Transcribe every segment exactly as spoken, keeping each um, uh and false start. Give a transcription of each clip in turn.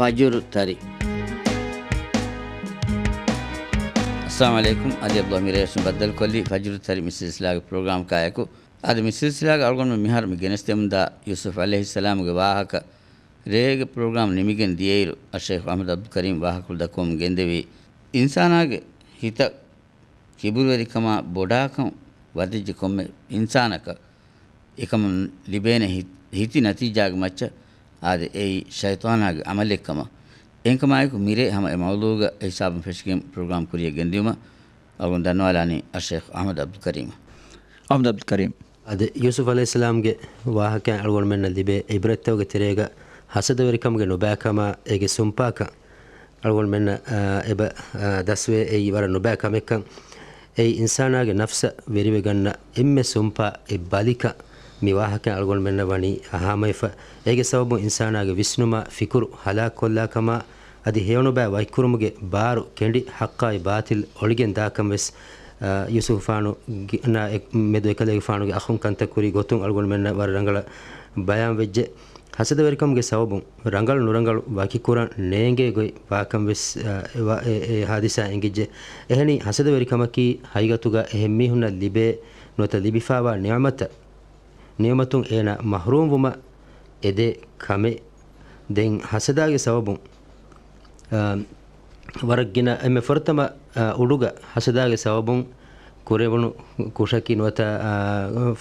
ފަޖުރު ތަރި. އައްސަލާމު ޢަލައިކުމް. އަދި އަބްދުﷲ މިރޭޝް ބައްދަލުކޮށްލީ ފަޖުރު ތަރި މި ސިލްސިލާގެ ޕްރޮގްރާމް ކާއެކު. އަދި މި ސިލްސިލާގެ އަޅުގަނޑު މިހާރު މި ގެނެސްދެމުންދާ ޔޫސުފް ޢަލައިހިއްސަލާމުގެ ވާހަކަ ރޭގެ ޕްރޮގްރާމް ނިމިގެން ދިޔައިރު، އައްޝައިޚް އަޙްމަދު ޢަބްދުލް ކަރީމް ވާހަކަފުޅު ދައްކަވަމުން ގެންދެވީ، އިންސާނާގެ ހިތަށް ކިބުރުވެރިކަމާ ބޮޑާކަން ވަދެއްޖެ ކޮންމެ އިންސާނަކަށް އެކަމުން ލިބޭނެ ހި-، ހިތި ނަތީޖާގެ މައްޗަށް އާދެ، އެއީ ޝައިޠާނާގެ ޢަމަލެއްކަމަށް. އެހެންކަމާއެކު މިރޭ ހަމަ އެ މައުޟޫގަ އެ ހިސާބުން ފެށިގެން ޕްރޮގްރާމް ކުރިޔަށް ގެންދިޔުމަށް އަޅުގަނޑު ދަންނަވާލާނީ އައްޝައިޚް އަޙްމަދު ޢަބްދުލް ކަރީމް. އަޙްމަދު ޢަބްދުލް ކަރީމް. އާދެ، ޔޫސުފް ޢަލައިހިއްސަލާމްގެ ވާހަކައިން އަޅުގަނޑުމެންނަށް ލިބޭ ޢިބްރަތްތަކުގެ ތެރޭގަ ހަސަދަވެރިކަމުގެ ނުބައިކަމާ އޭގެ ސުންޕާކަން އަޅުގަނޑުމެންނަށް، އާ، އެބަ، އާ، ދަސްވޭ. އެއީ ވަރަށް ނުބައި ކަމެއްކަން. އެއީ އިންސާނާގެ ނަފްސަށް ވެރިވެގަންނަ އެންމެ ސުންޕާ އެއް ބަލިކަން މި ވާހަކައިން އަޅުގަނޑުމެންނަށް ވަނީ ހާމަވެފަ. އޭގެ ސަބަބުން އިންސާނާގެ ވިސްނުމާ ފިކުރު ހަލާކުކޮށްލާކަމާ، އަދި ހެޔޮނުބައި ވަކިކުރުމުގެ ބާރު ކެނޑި ޙައްޤާއި ބާޠިލް އޮޅިގެން ދާކަން ވެސް، އާ، ޔޫސުފާނު ގި-، ނާ އެ-، މެދު އެކަލޭގެފާނުގެ އަޚުން ކަންތައް ކުރި ގޮތުން އަޅުގަނޑުމެންނަށް ވަރަށް ރަނގަޅަށް ބަޔާން ވެއްޖެ. ހަސަދަވެރިކަމުގެ ސަބަބުން ރަނގަޅު ނުރަނގަޅު ވަކިކުރަން ނޭނގޭ ގޮތް ވާކަން ވެސް، އާ، އެ ވާ-، އެ، އެ ހާދިސާ އެނގިއްޖެ. އެހެނީ ހަސަދަވެރިކަމަކީ ހަގީގަތުގަ އެހެން މީހުންނަށް ލިބޭ ނުވަތަ ލިބިފާވާ ނިޢުމަތަށް ނިޢުމަތުން އޭނާ މަޙްރޫމް ވުމަށް އެދޭ ކަމެއް. ދެން ހަސަދާގެ ސަބަބުން، އާ، ވަރަށް ގިނަ އެންމެ ފުރަތަމަ، އާ، އުޑުގަ ހަސަދާގެ ސަބަބުން ކުރެވުނު ކުށަކީ ނުވަތަ، އާ،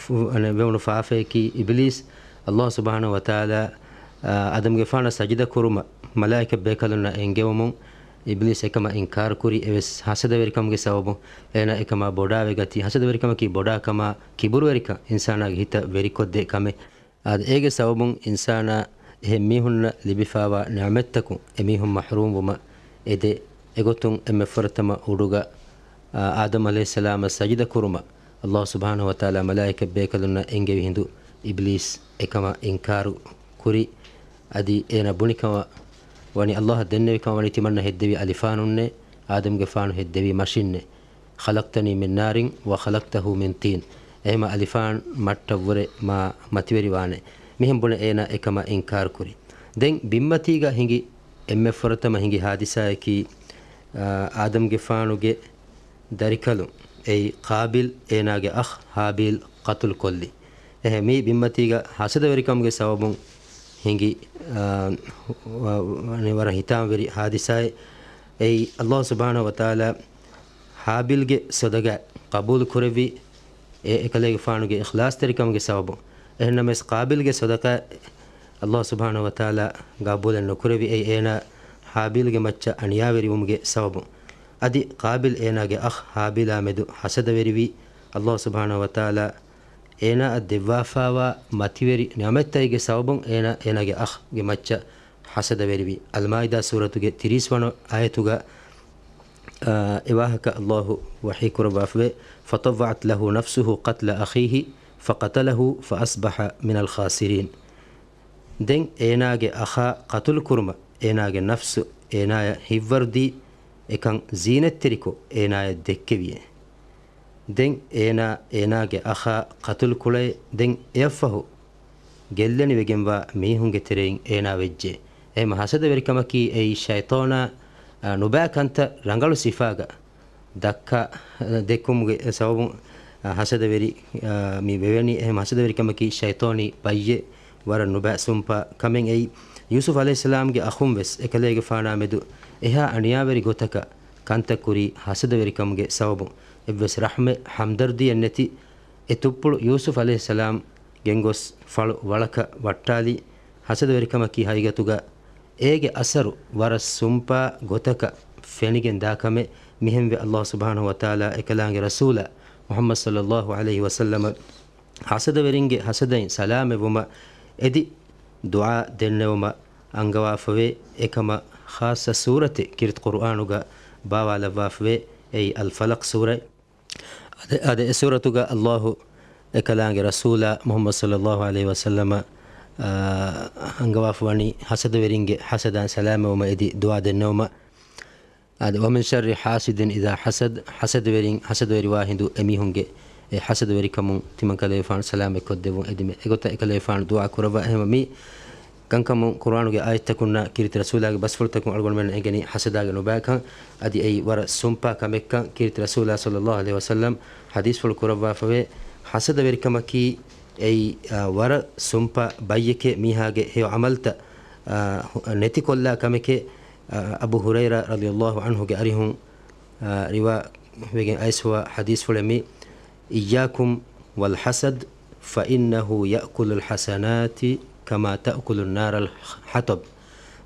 ފު-، އަނެއް ވެވުނު ފާފަޔަކީ އިބްލީސް. ﷲ ސުބްޙާނަހޫ ވަތަޢާލާ، އާ، އާދަމްގެފާނަށް ސަޖިދަ ކުރުމަށް މަލާއިކަތް ބޭކަލުންނަށް އެންގެވުމުން އިބްލީސް އެކަމަށް އިންކާރު ކުރި. އެވެސް ހަސަދަވެރިކަމުގެ ސަބަބުން އޭނާ އެކަމާ ބޮޑާވެގަތީ. ހަސަދަވެރިކަމަކީ ބޮޑާކަމާ ކިބުރުވެރިކަން އިންސާނާގެ ހިތަށް ވެރިކޮށްދޭ ކަމެއް. އާދެ، އޭގެ ސަބަބުން އިންސާނާ އެހެން މީހުންނަށް ލިބިފާވާ ނިޢުމަތްތަކުން އެމީހުން މަޙްރޫމް ވުމަށް އެދޭ. އެގޮތުން އެންމެ ފުރަތަމަ އުޑުގަ، އާ، އާދަމް ޢަލައިހިއްސަލާމަށް ސަޖިދަ ކުރުމަށް ﷲ ސުބްޙާނަހޫ ވަތަޢާލާ މަލާއިކަތް ބޭކަލުންނަށް އެންގެވި ހިނދު އިބްލީސް އެކަމަށް އިންކާރު ކުރި. އަދި އޭނާ ބުނިކަމަށް ވަނީ، ﷲ އަށް ދެންނެވިކަމަށް ވަނީ ތިމަންނަ ހެއްދެވީ އަލިފާނުންނޭ، އާދަމްގެފާނު ހެއްދެވީ މަށިންނޭ. خلقتني من نار وخلقته من طين. އެހެމަ އަލިފާން މައްޓަށްވުރެ މާ މަތިވެރިވާނެ. މިހެން ބުނެ އޭނާ އެކަމަށް އިންކާރު ކުރި. ދެން ބިންމަތީގަ ހިނގި އެންމެ ފުރަތަމަ ހިނގި ހާދިސާއަކީ، އާ، އާދަމްގެފާނުގެ ދަރިކަލުން އެއީ ޤާބިލް އޭނާގެ އަޚް ހާބީލް ޤަތުލު ކޮށްލި. އެހެން މީ ބިންމަތީގަ ހަސަދަވެރިކަމުގެ ސަބަބުން ހިނގި، އާ، ވަ-، ވަ-، ވަރަށް ހިތާމަވެރި ހާދިސާއެއް. އެއީ ﷲ ސުބްޙާނަހޫ ވަތަޢާލާ ހާބީލްގެ ޞަދަޤާ ޤަބޫލު ކުރެއްވި އެ އެކަލޭގެފާނުގެ އިޚްލާޞްތެރިކަމުގެ ސަބަބުން. އެހެންނަމަވެސް ޤާބިލްގެ ޞަދަޤާ ﷲ ސުބްޙާނަހޫ ވަތަޢާލާ ޤަބޫލެއް ނުކުރެއްވި. އެއީ އޭނާ ހާބީލްގެ މައްޗަށް އަނިޔާވެރިވުމުގެ ސަބަބުން. އަދި ޤާބިލް އޭނާގެ އަޚް ހާބީލާ މެދު ހަސަދަވެރިވީ. ﷲ ސުބްޙާނަހޫ ވަތަޢާލާ އޭނާއަށް ދެއްވާފާވާ މަތިވެރި ނިޢުމަތްތަކެއްގެ ސަބަބުން އޭނާ އޭނާގެ އަޚްގެ މައްޗަށް ހަސަދަވެރިވި. އަލްމާއިދާ ސޫރަތުގެ ތިރީސް ވަނަ އާޔަތުގަ، އާ، އެ ވާހަކަ ﷲ ވަޙީ ކުރައްވާފަވޭ، فطوعت له نفسه قتل أخيه فقتله فأصبح من الخاسرين. ދެން އޭނާގެ އަޚާ ޤަތުލު ކުރުމަށް އޭނާގެ ނަފްސު އޭނާޔަށް ހިތްވަރުދީ، އެކަން ޒީނަތްތެރިކޮށް އޭނާޔަށް ދެއްކެވިއޭ. ދެން އޭނާ، އޭނާގެ އަޚާ ޤަތުލު ކުޅައޭ. ދެން އެއަށްފަހު ގެއްލެނިވެގެންވާ މީހުންގެ ތެރެއިން އޭނާ ވެއްޖެ. އެހެމަ ހަސަދަވެރިކަމަކީ އެއީ ޝައިޠާނާ، އާ، ނުބައި ކަންތައް ރަނގަޅު ސިފާގަ ދައްކާ، އާ، ދެއްކުމުގެ ސަބަބުން، އާ، ހަސަދަވެރި، އާ، މި ވެވެނީ. އެހެމަ ހަސަދަވެރިކަމަކީ ޝައިޠާނީ ބައްޔެއް، ވަރަށް ނުބައި ސުންޕާ ކަމެއް އެއީ. ޔޫސުފް ޢަލައިހިއްސަލާމްގެ އަޚުން ވެސް އެކަލޭގެފާނާ މެދު އެހާ އަނިޔާވެރި ގޮތަކަށް ކަންތައް ކުރީ ހަސަދަވެރިކަމުގެ ސަބަބުން. އެއްވެސް ރަޙްމެއް ހަމްދަރްދީއެއް ނެތި އެ ތުއްޕުޅު ޔޫސުފް ޢަލައިހިއްސަލާމް ގެންގޮސް ފަޅު ވަޅަކަށް ވައްޓާލީ. ހަސަދަވެރިކަމަކީ ހަގީގަތުގަ އޭގެ އަސަރު ވަރަށް ސުންޕާ ގޮތަކަށް ފެނިގެން ދާ ކަމެއް. މިހެންވެ، ﷲ ސުބްޙާނަހޫ ވަތަޢާލާ އެކަލާނގެ ރަސޫލާ މުޙައްމަދު ޞައްލައްލާހު ޢަލައިހި ވަސައްލަމަށް ހަސަދަވެރިންގެ ހަސަދައިން ސަލާމަތްވުމަށް އެދި ދުޢާ ދެންނެވުމަށް އަންގަވާފަވޭ. އެކަމަށް ޚާއްޞަ ސޫރަތެއް ކީރިތި ޤުރުއާނުގަ ބާވާލައްވާފަވޭ. އެއީ އަލް ފަލަޤް ސޫރަތް. އަދި، އަދި އެ ސޫރަތުގަ ﷲ އެކަލާނގެ ރަސޫލާ މުޙައްމަދު ޞައްލައްލާހު ޢަލައިހި ވަސައްލަމަށް، އާ، އަންގަވާފަވަނީ ހަސަދަވެރިންގެ ހަސަދައިން ސަލާމަތްވުމަށް އެދި ދުޢާ ދެންނެވުމަށް. އަދި، ومن شر حاسد إذا حسد، ހަސަދަވެރިން، ހަސަދަވެރިވާ ހިނދު އެމީހުންގެ އެ ހަސަދަވެރިކަމުން ތިމަން ކަލޭގެފާނު ސަލާމަތްކޮށްދެއްވުން. އެދިމެ އެގޮތަށް އެކަލޭގެފާނު ދުޢާ ކުރައްވާ. އެހެންވެ، މި ކަންކަމުން ޤުރްއާނުގެ އާޔަތްތަކުންނާ ކީރިތި ރަސޫލާގެ ބަސްފުޅުތަކުން އަޅުގަނޑުމެންނަށް އެނގެނީ ޙަސަދާގެ ނުބައިކަން، އަދި އެއީ ވަރަށް ސުންޕާ ކަމެއްކަން ކީރިތި ރަސޫލާ ޞައްލައްލާހު ޢަލައިހި ވަސައްލަމް ޙަދީޘްފުޅު ކުރައްވާފަވޭ. ޙަސަދަވެރިކަމަކީ އެއީ، އާ، ވަރަށް ސުންޕާ ބައްޔެކޭ، މީހާގެ ހެޔޮ ޢަމަލްތައް، އާ، ހު-، ނެތިކޮށްލާ ކަމެކޭ. އާ، އަބޫ ހުރައިރާ ރަޟިޔައްލާހު ޢަންހުގެ އަރިހުން، އާ، ރިވާވެގެން އައިސްފަވާ ޙަދީޘްފުޅެއް މީ، إياكم والحسد فإنه يأكل الحسنات كما تأكل النار الحطب.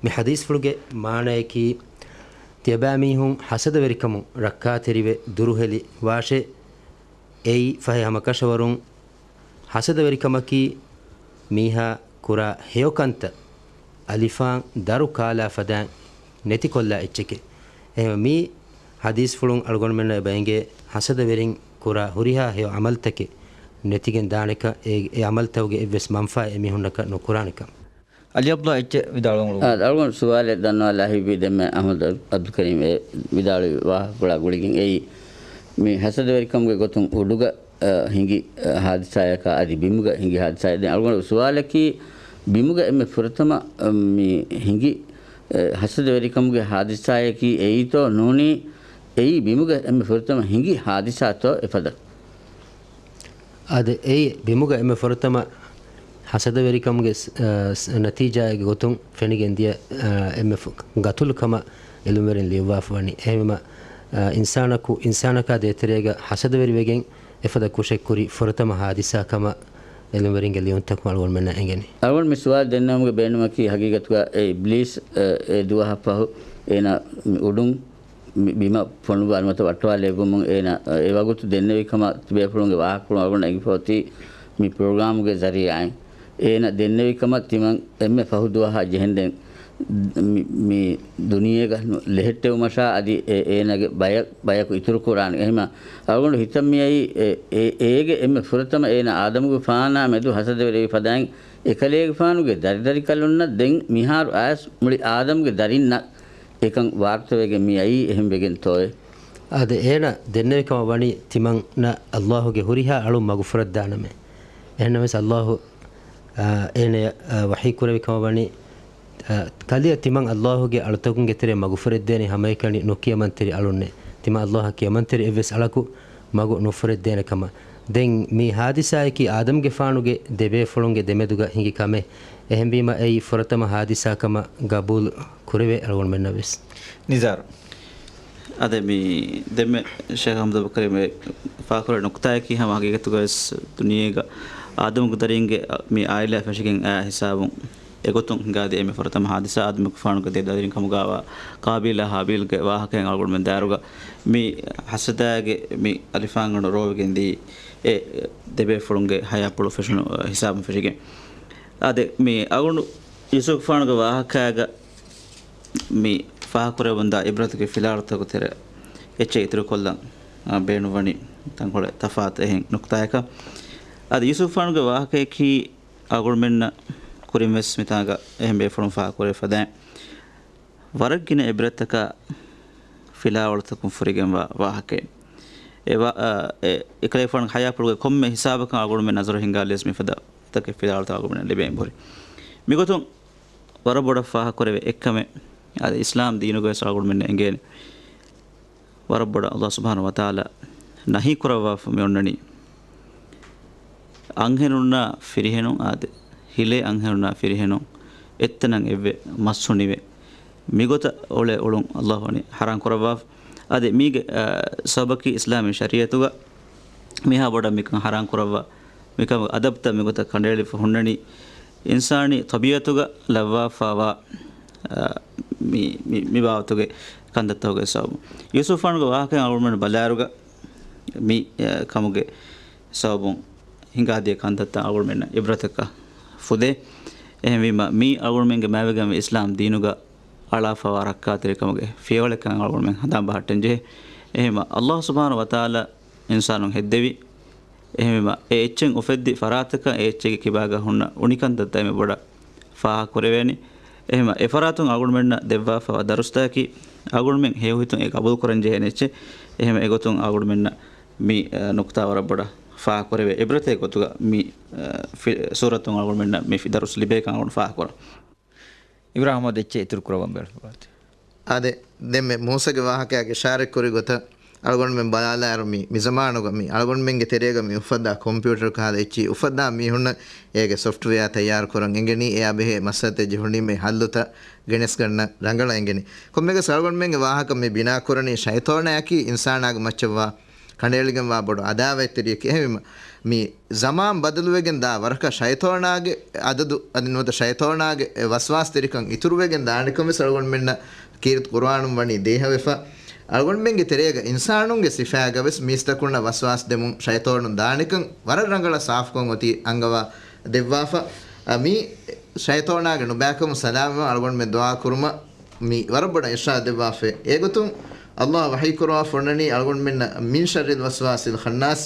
މި ޙަދީޘްފުޅުގެ މާނަޔަކީ، ތިޔަބައިމީހުން ޙަސަދަވެރިކަމުން ރައްކާތެރިވެ ދުރުހެލި ވާށޭ. އެއީ ފަހެ ހަމަކަށަވަރުން ޙަސަދަވެރިކަމަކީ މީހާ ކުރާ ހެޔޮކަންތައް އަލިފާން ދަރު ކާލާ ފަދައިން ނެތިކޮށްލާ އެއްޗެކޭ. އެހެންވެ، މި ޙަދީޘްފުޅުން އަޅުގަނޑުމެންނަށް އެބަ އެނގޭ ޙަސަދަވެރިން ކުރާ ހުރިހާ ހެޔޮ ޢަމަލްތަކެއް ނެތިގެން ދާނެކަން، އެ، އެ ޢަމަލްތަކުގެ އެއްވެސް މަންފާއެއް އެމީހުންނަކަށް ނުކުރާނެކަން. އަލީ ޢަބްދުﷲ އެއްޗެއް ވިދާޅުވަމުން. އާ، އަޅުގަނޑު ސުވާލެއް ދަންނަވާލާ ހިތްވީ، ދެންމެ އަޙްމަދު ޢަބްދުލްކަރީމް އެ ވިދާޅުވި ވާހަކަފުޅާ ގުޅިގެން އެއީ، މި ޙަސަދަވެރިކަމުގެ ގޮތުން އުޑުގަ، އަ، ހިނގި، އަ، ޙާދިސާއަކާ އަދި ބިމުގަ ހިނގި ޙާދިސާއެއް. ދެން އަޅުގަނޑު ސުވާލަކީ، ބިމުގަ އެންމެ ފުރަތަމަ، އަ، މި ހިނގި، އަ، ޙަސަދަވެރިކަމުގެ ޙާދިސާއަކީ އެއީތޯ ނޫނީ، އެއީ ބިމުގަ އެންމެ ފުރަތަމަ ހިނގި ޙާދިސާތޯ އެފަދަ؟ އާދެ، އެއީ ބިމުގަ އެންމެ ފުރަތަމަ ޙަސަދަވެރިކަމުގެ ސް-، އަ، ސް-، ނަތީޖާއެއްގެ ގޮތުން ފެނިގެން ދިޔަ، އަ، އެންމެ ފު-، ގަތުލު ކަމަށް އެލުންވެރިން ލިޔުއްވާފަ ވަނީ. އެހެންވީމަ، އަ، އިންސާނަކު އިންސާނަކާ ދޭތެރޭގަ ޙަސަދަވެރިވެގެން އެފަދަ ކުށެއް ކުރި ފުރަތަމަ ޙާދިސާ ކަމަށް އެލުންވެރިންގެ ލިޔުންތަކުން އަޅުގަނޑުމެންނަށް އެނގެނީ. އަޅުގަނޑު މި ސުވާލު ދެންނެވުމުގެ ބޭނުމަކީ ހަގީގަތުގަ އެ އިބްލީސް، އަ، އެ ދުވަހަށް ފަހު އޭނާ މި އުޑުން މި ބިމަށް ފޮނުއްވާ ނުވަތަ ވައްޓަވާލެއްވުމުން އޭނާ އެ ވަގުތު ދެންނެވި ކަމަށް ތިބޭފުޅުންގެ ވާހަކަފުޅުން އަޅުގަނޑަށް އެނގިފަ އޮތީ މި ޕްރޮގްރާމުގެ ޒަރީޢާއިން. އޭނަ ދެންނެވި ކަމަށް ތިމަން އެންމެ ފަހު ދުވަހާ ޖެހެންދެން މި، މި ދުނިޔޭގަ ނު-، ލެހެއްޓެވުމަށާ އަދި އެ، އޭނަގެ ބަޔަކު، ބަޔަކު އިތުރުކުރާނެ. އެހެމަ އަޅުގަނޑު ހިތަށް މިއައީ އެ، އެ، އޭގެ އެންމެ ފުރަތަމަ އޭނަ އާދަމުގެފާނާ މެދު ޙަސަދަވެރިވި ފަދައިން އެކަލޭގެފާނުގެ ދަރިދަރިކަލުންނަށް ދެން މިހާރު އައިސް މުޅި އާދަމުގެ ދަރިންނަށް އެކަން ވާރުތަވެގެން މިއައީ އެހެން ވެގެންތޯއޭ؟ އާދެ، އޭނަ ދެންނެވި ކަމަށް ވަނީ ތިމަންނަށް ﷲ ގެ ހުރިހާ އަޅުން މަގުފުރައްދާނަމޭ. އެހެންނަމަވެސް ﷲ، އާ، އޭނަޔަށް، އާ، ވަޙީ ކުރެވި ކަމަށް ވަނީ، އާ، ކަލެޔަށް ތިމަން ﷲ ގެ އަޅުތަކުންގެ ތެރެއަށް މަގުފުރެއްދޭނެ ހަމައެކަނި ނުކިޔަމަންތެރި އަޅުންނޭ. ތިމަން ﷲ އަށް ކިޔަމަންތެރި އެއްވެސް އަޅަކު މަގު ނުފުރެއްދޭނެ ކަމަށް. ދެން މި ހާދިސާއަކީ އާދަމްގެފާނުގެ ދެބޭފުޅުންގެ ދެމެދުގަ ހިނގި ކަމެއް. އެހެންވީމަ އެއީ ފުރަތަމަ ހާދިސާ ކަމަށް ގަބޫލު ކުރެވޭ އަޅުގަނޑުމެންނަށް ވެސް. ނިޒާރު، އަދެ މި ދެންމެ ޝޭޚް އަޙްމަދު އަބްދުލް ކަރީމް ފާހަގަކުރެއްވި ނުކުތާއަކީ ހަމަ ހަގީގަތުގަވެސް ދުނިޔޭގަ އާދަމުގެ ދަރީންގެ މި އާއިލާ ފެށިގެން އާ ހިސާބުން އެގޮތުން ހިނގާދިޔަ އެންމެ ފުރަތަމަ ހާދިސާ އާދަމުގެފާނުގެ ދެ ދަރިން ކަމުގަވާ ޤާބީލާ ހާބީލްގެ ވާހަކައިން އަޅުގަނޑުމެން ދާއިރުގަ މި ހަސަދާގެ މި އަލިފާންގަނޑު ރޯވެގެން ދިޔަ އެ ދެބޭފުޅުންގެ ހަޔާތްޕުޅު ފެށުނު ހިސާބުން ފެށިގެން. އާދެ، މި އަޅުގަނޑު ޔޫސުފްގެފާނުގެ ވާހަކައިގަ މި ފާހަގަކުރެވެންދާ އިބްރަތުގެ ފިލާވަޅުތަކުގެ ތެރެއަށް އެއްޗެއް އިތުރުކޮށްލަން، އާ، ބޭނުންވަނީ ތަންކޮޅެއް ތަފާތު އެހެން ނުކުތާއަކަށް. އަދި ޔޫސުފްގެފާނުގެ ވާހަކަޔަކީ އަޅުގަނޑުމެންނަށް ކުރިންވެސް މިތާނގަ އެހެން ބޭފުޅުން ފާހަގަކުރެވި ފަދައިން ވަރަށް ގިނަ އިބްރަތްތަކާ ފިލާވަޅުތަކުން ފުރިގެންވާ ވާހަކައެއް. އެ ވާ-، އާ، އެ އެކަލޭގެފާނުގެ ހަޔާތްޕުޅުގެ ކޮންމެ ހިސާބަކަށް އަޅުގަނޑުމެން ނަޒަރު ހިންގާލިޔަސް މިފަދަ ތަކެއް ފިލާވަޅުތައް އަޅުގަނޑުމެން ލިބެން ހުރި. މިގޮތުން ވަރަށް ބޮޑަށް ފާހަގަކުރެވޭ އެއްކަމެއް، އަދި އިސްލާމް ދީނުގަވެސް އަޅުގަނޑުމެންނަށް އެނގޭނެ. ވަރަށް ބޮޑަށް ﷲ ސުބްޙާނަހޫ ވަތަޢާލާ ނަހީ ކުރައްވާފަ މި އޮންނަނީ، އަންހެނުންނާ ފިރިހެނުން އާދެ، ހިލޭ އަންހެނުންނާ ފިރިހެނުން އެއްތަނަށް އެއްވެ މަސް ހުނިވެ، މިގޮތަށް އޮޅޭ އުޅުން ﷲ ވަނީ ޙަރާމް ކުރައްވާފަ. އަދި މީގެ، އާ، ސަބަބަކީ އިސްލާމީ ޝަރީޢަތުގަ މިހާ ބޮޑަށް މިކަން ޙަރާމް ކުރައްވާ، މިކަމުގެ އަދަބުތައް މިގޮތަށް ކަނޑައެޅިފަ ހުންނަނީ، އިންސާނީ ޠަބީޢަތުގަ ލައްވާފަވާ، އާ، މި، މި، މި ބާވަތުގެ ކަންތައްތަކުގެ ސަބަބުން. ޔޫސުފްގެފާނުގެ ވާހަކައިން އަޅުގަނޑުމެން ބަލާއިރުގަ މި، އާ، ކަމުގެ ސަބަބުން ހިނގާދިޔަ ކަންތައްތައް އަޅުގަނޑުމެންނަށް އިބްރަތަކަށް ފުދޭ. އެހެންވީމަ، މީ އަޅުގަނޑުމެންގެ މާތްވެގެންވާ އިސްލާމް ދީނުގަ އަޅާފަވާ ރައްކާތެރިކަމުގެ ފިޔަވަޅެއްކަން އަޅުގަނޑުމެން ހަނދާން ބަހައްޓަން ޖެހޭ. އެހެންވީމަ، ﷲ ސުބްޙާނަހޫ ވަތަޢާލާ އިންސާނުން ހެއްދެވި. އެހެންވީމަ، އެ އެއްޗެއް އުފެއްދި ފަރާތަކަށް އެ އެއްޗެއްގެ ކިބާގަ ހުންނަ އުނިކަންތައްތައް އެންމެ ބޮޑަށް ފާހަގަކުރެވޭނެ. އެހެންވީމަ، އެ ފަރާތުން އަޅުގަނޑުމެންނަށް ދެއްވާފަވާ ދަރުސްތަކަކީ، އަޅުގަނޑުމެން ހެޔޮހިތުން އެ ގަބޫލުކުރަން ޖެހޭނެ އެއްޗެއް. އެހެންވެ، އެގޮތުން އަޅުގަނޑުމެންނަށް މި، އަ، ނުކުތާ ވަރަށް ބޮޑަށް ފާހަގަކުރެވޭ އިބްރަތެއް ގޮތުގަ މި، އަ، ފި-، ސޫރަތުން އަޅުގަނޑުމެންނަށް މި ފި-، ދަރުސް ލިބޭކަން އަޅުގަނޑު ފާހަގަކުރަން. އިބްރާހިމް އަޙްމަދު އެއްޗެއް އިތުރު ކުރައްވަން ބޭނުންވާތީ. އާދެ، ދެންމެ މޫސަގެ ވާހަކައާ އިޝާރަތް ކުރި ގޮތަށް އަޅުގަނޑުމެން ބަލާލާއިރު މި، މި ޒަމާނުގަ މި އަޅުގަނޑުމެންގެ ތެރޭގަ މި އުފައްދާ ކޮމްޕިއުޓަރު ކަހަލަ އެއްޗި އުފައްދާ މީހުންނަށް އޭގެ ސޮފްޓްވެއާ ތައްޔާރު ކުރަން އެނގެނީ، އެއާ ބެހޭ މައްސަލަތައް ޖެހުނީމޭ ހައްލުތައް ގެނެސްގަންނަ ރަނގަޅަށް އެނގެނީ. ކޮންމެއަކަސް އަޅުގަނޑުމެންގެ ވާހަކަ މި ބިނާ ކުރަނީ ޝައިޠާނާއަކީ އިންސާނާގެ މައްޗަށްވާ ކަނޑައެޅިގެންވާ ބޮޑު އަދާވަތްތެރިއެކޭ. އެހެންވީމަ، މި ޒަމާން ބަދަލުވެގެން ދާ ވަރަކަށް ޝައިޠާނާގެ އަދަދު އަދި ނުވަތަ ޝައިޠާނާގެ ވަސްވާސްތެރިކަން އިތުރުވެގެން ދާނެކަން ވެސް އަޅުގަނޑުމެންނަށް ކީރިތި ޤުރުއާނުން ވަނީ ދޭހަވެފަ. އަޅުގަނޑުމެންގެ ތެރޭގަ އިންސާނުންގެ ސިފައިގަ ވެސް މީސްތަކުންނަށް ވަސްވާސް ދެމުން ޝައިޠާނުން ދާނެކަން ވަރަށް ރަނގަޅަށް ސާފުކޮށް އޮތީ އަންގަވާ ދެއްވާފަ. އަ، މި ޝައިޠާނާގެ ނުބައިކަމުން ސަލާމަތްވާން އަޅުގަނޑުމެން ދުޢާ ކުރުމަށް މި ވަރަށް ބޮޑަށް އިރްޝާދު ދެއްވާފައި. އެގޮތުން ﷲ ވަޙީ ކުރައްވާފަ އޮންނަނީ އަޅުގަނޑުމެންނަށް، "من شر الوسواس الخناس."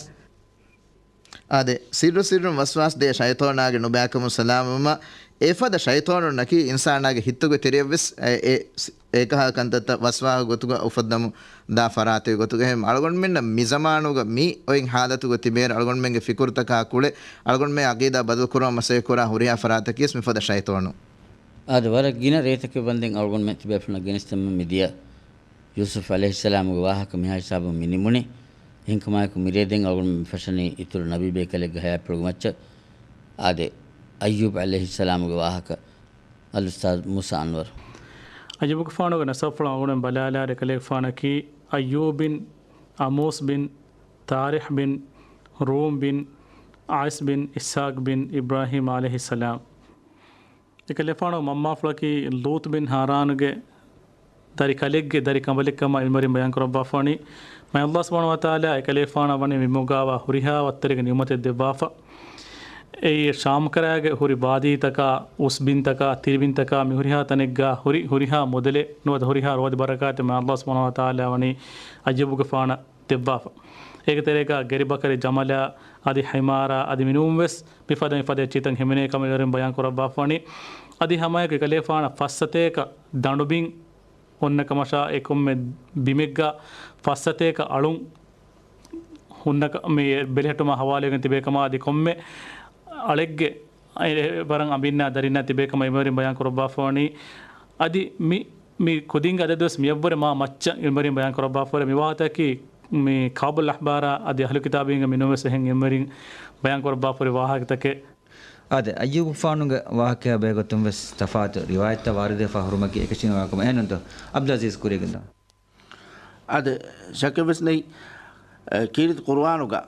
އާދެ، ސިއްރު ސިއްރުން ވަސްވާސް ދޭ ޝައިޠާނާގެ ނުބައިކަމުން ސަލާމަތްވުމަށް. އެފަދަ ޝައިޠާނުންނަކީ އިންސާނާގެ ހިތުގެ ތެރެއަށް ވެސް އެ، އެ، އެކަހަލަ ކަންތައްތައް ވަސްވާސް ގޮތުގަ އުފައްދަމުން ދާ ފަރާތެއް ގޮތުގަ. އެހެން އަޅުގަނޑުމެންނަށް މި ޒަމާނުގަ މި އޮތް ހާލަތުގަ ތިބޭއިރު އަޅުގަނޑުމެންގެ ފިކުރުތަކާ ކުޅެ އަޅުގަނޑުމެން އަގީދާ ބަދަލުކުރުމަށް މަސައްކަތްކުރާ ހުރިހާ ފަރާތަކީ ވެސް މިފަދަ ޝައިޠާނު. އާދެ، ވަރަށް ގިނަ ރޭތަކެއް ވަންދެން އަޅުގަނޑުމެން ތިބޭފުޅުންނަށް ގެނެސްދެމުން މިދިޔަ ޔޫސުފް ޢަލައިހިއްސަލާމުގެ ވާހަކަ މިހާ ހިސާބުން މި ނިމުނީ. އެހެންކަމާއެކު މިރޭ ދެން އަޅުގަނޑުމެން މި ފަށަނީ އިތުރު ނަބީ ބޭކަލެއްގެ ހަޔާތްޕުޅުގެ މައްޗަށް. އާދެ، އައްޔޫބް ޢަލައިހިއްސަލާމުގެ ވާހަކަ އަލްއުސްތާޛް މޫސާ އަންވަރު. އައްޔޫބުގެފާނުގެ ނަސަބުފުޅު އަޅުގަނޑުމެން ބަލާލާއިރު އެކަލޭގެފާނަކީ އައްޔޫބް ބިން އަމޫސް ބިން ތާރިޙް ބިން ރޫމް ބިން ޢައިސް ބިން އިސްޙާޤް ބިން އިބްރާހީމް ޢަލައިހިއްސަލާމް. އެކަލޭފާނުގެ މަންމާފުޅަކީ ލޫޠު ބިން ހާރާނުގެ ދަރިކަލެއްގެ ދަރިކަނބަލެއްކަމަށް ޢިލްމުވެރިން ބަޔާންކުރައްވާފަވަނީ، މާތް ﷲ ސުބްޙާނަހޫ ވަތަޢާލާ އެކަލޭފާނަށް ވަނީ މި މަގުގަވާ ހުރިހާ ވައްތަރެއްގެ ނިޢުމަތެއް ދެއްވާފަ. އެއީ ޝާމްކަރައިގެ ހުރި ބާދީތަކާ، އުސްބިންތަކާ، ތިރިބިންތަކާ މި ހުރިހާ ތަނެއްގަ ހުރި، ހުރިހާ މުދަލެއް ނުވަތަ ހުރިހާ ރޯދި ބަރަކާތެއް މާތް ﷲ ސުބްޙާނަހޫ ވަތަޢާލާ ވަނީ އައްޔޫބުގެފާނަށް ދެއްވާފަ. އޭގެ ތެރޭގަ ގެރިބަކަރި ޖަމަލާ އަދި ޙިމާރާ އަދި މިނޫންވެސް މިފަދަ މިފަދަ އެއްޗިތައް ހިމެނޭ ކަމަށް އިލްމުވެރިން ބަޔާންކުރައްވާފަވަނީ. އަދި ހަމައެކު އެކަލޭފާނަށް ފައްސަތޭކަ ދަނޑުބިން އޮންނަ ކަމަށާ އެ ކޮންމެ ބިމެއްގަ ފައްސަތޭކަ އަޅުން ހުންނަ ކަ-، މި ބެލެހެއްޓުމާ ހަވާލުވެގެން ތިބޭ ކަމަށް އަދި ކޮންމެ އަޅެއްގެ އެ ވަރަށް އަނބިންނާ ދަރިންނާ ތިބޭ ކަމަށް އިލްމުވެރިން ބަޔާން ކުރައްވާފަވަނީ. އަދި މި، މި ކުދިންގެ އަދަދުވެސް މިއަށްވުރެ މާ މައްޗަށް އިލްމުވެރިން ބަޔާން ކުރައްވާފަވަރެ. މި ވާހަކައަކީ މި ކަޢުބުލް އަޙްބާރާ އަދި އަހްލު ކިތާބީންގެ މިނޫންވެސް އެހެން އިލްމުވެރިން ބަޔާން ކުރައްވާފަވަރެ ވާހަކަތަކެއް. އާދެ، އައްޔޫބުގެފާނުގެ ވާހަކަޔާ ބެހޭގޮތުން ވެސް ތަފާތު ރިވާޔަތްތައް ވާރިދުވެފަ ހުރުމަކީ އެކަށީގެންވާ ކަމެއް. އެހެންނޫންތޯ؟ ޢަބްދުލް ޢަޒީޒް ކުރިޔަށްގެންދާ. އާދެ، ޝައްކެއްވެސް ނެތް. އެ، ކީރިތި ޤުރުއާނުގަ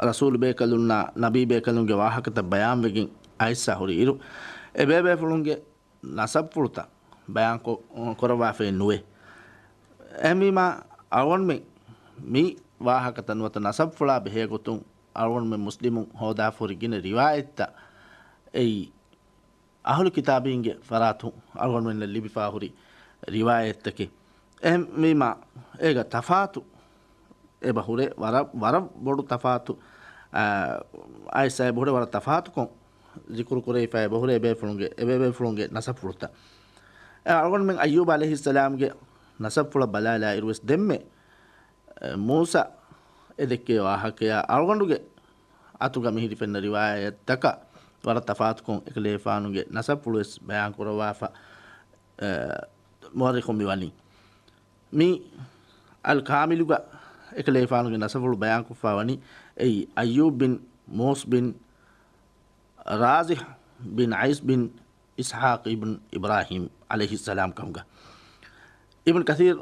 ރަސޫލު ބޭކަލުންނާ ނަބީ ބޭކަލުންގެ ވާހަކަތައް ބަޔާންވެގެން އައިސް ހުރި އިރު، އެބޭބޭފުޅުންގެ ނަސަބުފުޅުތައް ބަޔާން ކޮ-، ކުރައްވާފައެއް ނުވޭ. އެހެންވީމާ، އަޅުގަނޑުމެން މި ވާހަކަތައް ނުވަތަ ނަސަބުފުޅާ ބެހޭގޮތުން އަޅުގަނޑުމެން މުސްލިމުން ހޯދާފަ ހުރި ގިނަ ރިވާޔަތްތައް އެއީ، އަހުލު ކިތާބީންގެ ފަރާތުން އަޅުގަނޑުމެންނަށް ލިބިފާ ހުރި ރިވާޔަތްތަކެއް. އެހެންވީމާ، އޭގަ ތަފާތު އެބަ ހުރޭ، ވަރަށް، ވަރަށް ބޮޑު ތަފާތު، އާ، އައިސް އެބަ ހުރޭ، ވަރަށް ތަފާތުކޮށް ޒިކުރު ކުރެވިފަ އެބަ ހުރޭ އެބޭފުޅުންގެ، އެބޭބޭފުޅުންގެ ނަސަބުފުޅުތައް. އަޅުގަނޑުމެން އައްޔޫބް ޢަލައިހިއްސަލާމްގެ ނަސަބުފުޅަށް ބަލާލާއިރުވެސް ދެންމެ އެ، މޫސާ އެ ދެއްކޭ ވާހަކަޔާ އަޅުގަނޑުގެ އަތުގަ މިހިރި ފެންނަ ރިވާޔަތްތަކަށް ވަރަށް ތަފާތުކޮށް އެކަލޭފާނުގެ ނަސަބުފުޅުވެސް ބަޔާންކުރައްވާފަ، އެ، މުއައްރިޚުން މިވަނީ. މި އަލް ކާމިލުގަ އެކަލޭފާނުގެ ނަސަބުފުޅު ބަޔާންކޮށްފަ ވަނީ އެއީ އައްޔޫބް ބިން މޫސް ބިން ރާޒިޙް ބިން ޢައިސް ބިން އިސްޙާޤް އިބްން އިބްރާހީމް ޢަލައިހިއްސަލާމް ކަމުގަ. އިބްން ކަޘީރް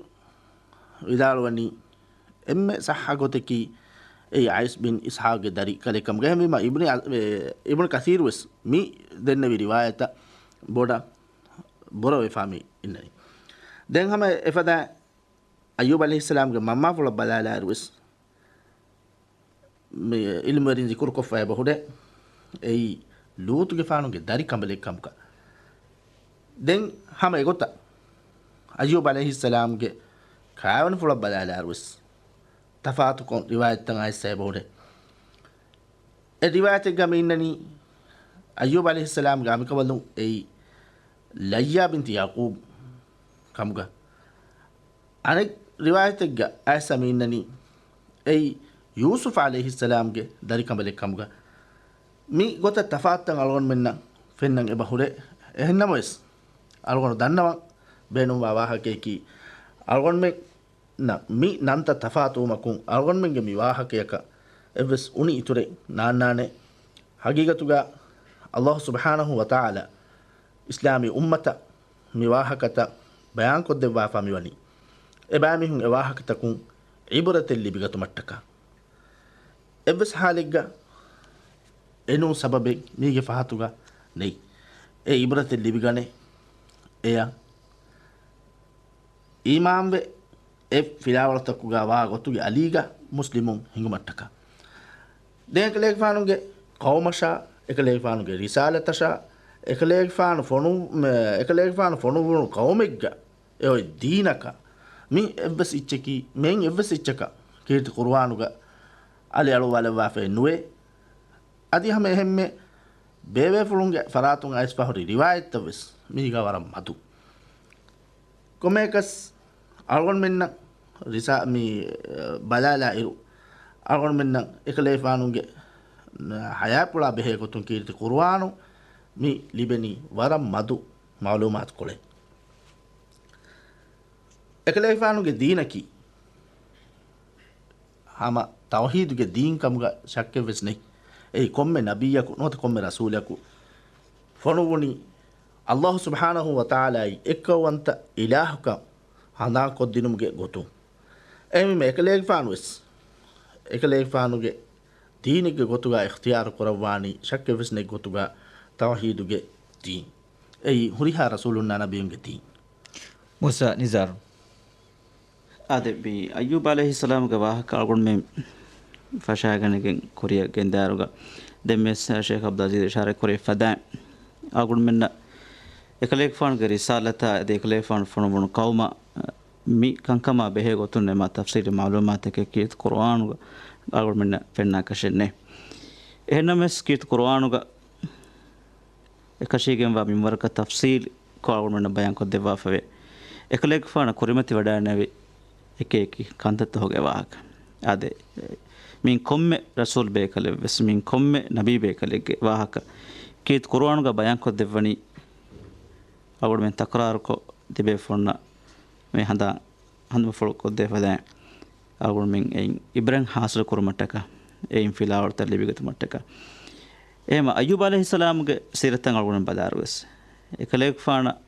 ވިދާޅުވަނީ، އެންމެ ޞައްޙަ ގޮތަކީ އެއީ ޢައިސް ބިން އިސްޙާޤްގެ ދަރި ކަލެއް ކަމުގަ. އެހެންވީމާ، އިބްނި އަ-، އެ، އިބްން ކަޘީރު ވެސް މި ދެންނެވި ރިވާޔަތަށް ބޮޑަށް ބުރަވެފާ މި އިންނަނީ. ދެން ހަމަ އެފަދަ އައްޔޫބް ޢަލައިހިއްސަލާމްގެ މަންމާފުޅަށް ބަލާލާއިރު ވެސް، މި ޢިލްމުވެރިން ޒިކުރުކޮށްފަ އެބަ ހުރޭ، އެއީ ލޫޠުގެފާނުގެ ދަރި ކަނބަލެއް ކަމުގަ. ދެން ހަމަ އެގޮތަށް އައްޔޫބް ޢަލައިހިއްސަލާމްގެ ކާވެނިފުޅަށް ބަލާލާއިރު ވެސް، ތަފާތުކޮށް ރިވާޔަތްތައް އައިސް އެބަ ހުރޭ. އެ ރިވާޔަތެއްގަ މި އިންނަނީ، އައްޔޫބް ޢަލައިހިއްސަލާމްގެ އަނބިކަނބަލުން އެއީ ލައްޔާ ބިންތު ޔަޢުޤޫބް ކަމުގަ. އަނެއް ރިވާޔަތެއްގަ އައިސް މި އިންނަނީ، އެއީ ޔޫސުފް ޢަލައިހިއްސަލާމްގެ ދަރިކަނބަލެއް ކަމުގަ. މި ގޮތަށް ތަފާތުތައް އަޅުގަނޑުމެންނަށް ފެންނަން އެބަ ހުރޭ. އެހެންނަމަވެސް، އަޅުގަނޑު ދަންނަވަން ބޭނުންވާ ވާހަކަޔަކީ، އަޅުގަނޑުމެންނަށް މި ނަންތައް ތަފާތުވުމަކުން އަޅުގަނޑުމެންގެ މި ވާހަކަޔަކަށް އެއްވެސް އުނި އިތުރެއް ނާންނާނެ. ހަގީގަތުގަ އައްލާހު ސުބްޙާނަހު ވަތަޢާލާ އިސްލާމީ އުއްމަތަށް މި ވާހަކަތައް ބަޔާންކޮށްދެއްވާފަ މިވަނީ، އެބައިމީހުން އެ ވާހަކަތަކުން ޢިބްރަތެއް ލިބިގަތުމަށްޓަކާ. އެއްވެސް ޙާލެއްގަ އެނޫން ސަބަބެއް މީގެ ފަހަތުގަ ނެތް. އެ ޢިބްރަތެއް ލިބިގަނެ، އެޔަށް އީމާންވެ، އެ ފިލާވަޅުތަކުގަ ވާ ގޮތުގެ އަލީގަ މުސްލިމުން ހިނގުމަށްޓަކާ. ދެން އެކަލޭގެފާނުގެ ޤައުމަށާ، އެކަލޭގެފާނުގެ ރިސާލަތަށާ، އެކަލޭގެފާނު ފޮނު-، އެކަލޭގެފާނު ފޮނުއްވުނު ޤައުމެއްގަ އެ އޮތް ދީނަކަށް މި އެއްވެސް އިއްޗަކީ، މިއިން އެއްވެސް އިއްޗަކަށް ކީރިތި ޤުރުއާނުގަ އަލި އަޅުއްވާލައްވާފައެއް ނުވޭ. އަދި ހަމަ އެހެންމެ ބޭބޭފުޅުންގެ ފަރާތުން އައިސްފަ ހުރި ރިވާޔަތްތައް ވެސް މީގަ ވަރަށް މަދު. ކޮމޭކަސް އަޅުގަނޑުމެންނަށް ރިސާ-، މި، އަ، ބަލާލާއިރު، އަޅުގަނޑުމެންނަށް އެކަލޭގެފާނުގެ، އަ، ޙަޔާތްޕުޅާ ބެހޭ ގޮތުން ކީރިތި ޤުރުއާނު މި ލިބެނީ ވަރަށް މަދު މަޢުލޫމާތުކޮޅެއް. އެކަލޭގެފާނުގެ ދީނަކީ ހަމަ ތައުޙީދުގެ ދީން ކަމުގަ ޝައްކެއްވެސް ނެތް. އެއީ ކޮންމެ ނަބިއްޔަކު ނުވަތަ ކޮންމެ ރަސޫލަކު ފޮނުއްވުނީ އައްލާހު ސުބްޙާނަހު ވަތަޢާލާއި އެއްކައުވަންތަ އިލާހުކަން ހަނދާންކޮށްދިނުމުގެ ގޮތުން. އެހެންވީމަ އެކަލޭގެފާނުވެސް އެކަލޭގެފާނުގެ ދީނެއްގެ ގޮތުގަ އިޚްތިޔާރު ކުރައްވާނީ ޝައްކެއްވެސް ނެތް ގޮތުގަ ތައުޙީދުގެ ދީން. އެއީ ހުރިހާ ރަސޫލުންނާ ނަބިއްޔުންގެ ދީން. މޫސާ ނިޒާރު. އާދެ، މި އައްޔޫބް ޢަލައިހިއްސަލާމުގެ ވާހަކަ އަޅުގަނޑުމެން ފަށާގަނެގެން ކުރިއަށް ގެންދާއިރުގަ، ދެންވެސް ޝޭޚް ޢަބްދުލް ޢަޒީޒް އިޝާރާތް ކުރެވިފަދައިން، އަޅުގަނޑުމެންނަށް އެކަލޭގެފާނުގެ ރިސާލަތާ އަދި އެކަލޭގެފާނު ފޮނުއްވުނު ޤައުމަށް މި ކަންކަމާ ބެހޭ ގޮތުން އެމާ ތަފްޞީލީ މަޢުލޫމާތެކޭ ކީރިތި ޤުރުއާނުގަ އަޅުގަނޑުމެންނަށް ފެންނާކަށެއް ނެތް. އެހެންނަމަވެސް ކީރިތި ޤުރުއާނުގަ އެކަށީގެންވާ މިންވަރަކަށް ތަފްޞީލްކޮށް އަޅުގަނޑުމެންނަށް ބަޔާންކޮށްދެއްވާފަވޭ. އެކަލޭގެފާނަށް ކުރިމަތިވަޑައިގެންނެވި އެކި އެކި ކަންތައްތަކުގެ ވާހަކަ. އާދެ، މިއިން ކޮންމެ ރަސޫލް ބޭކަލެއްވެސް، މިއިން ކޮންމެ ނަބީ ބޭކަލެއްގެ ވާހަކަ ކީރިތި ޤުރުއާނުގަ ބަޔާންކޮށްދެއްވަނީ، އަޅުގަނޑުމެން ތަކުރާރުކޮށް ތިބޭފުޅުންނަށް މި ހަނދާން ހަނދުމަފުޅު ކޮށްދޭ ފަދައިން އަޅުގަނޑުމެން އެއިން އިބްރަތް ޙާޞިލު ކުރުމަށްޓަކާ، އެއިން ފިލާވަޅުތައް ލިބިގަތުމަށްޓަކާ. އެހެން އައްޔޫބް ޢަލައިހިއްސަލާމުގެ ސީރަތަށް އަޅުގަނޑުމެން ބަލާއިރުވެސް، އެކަލޭގެފާނަށް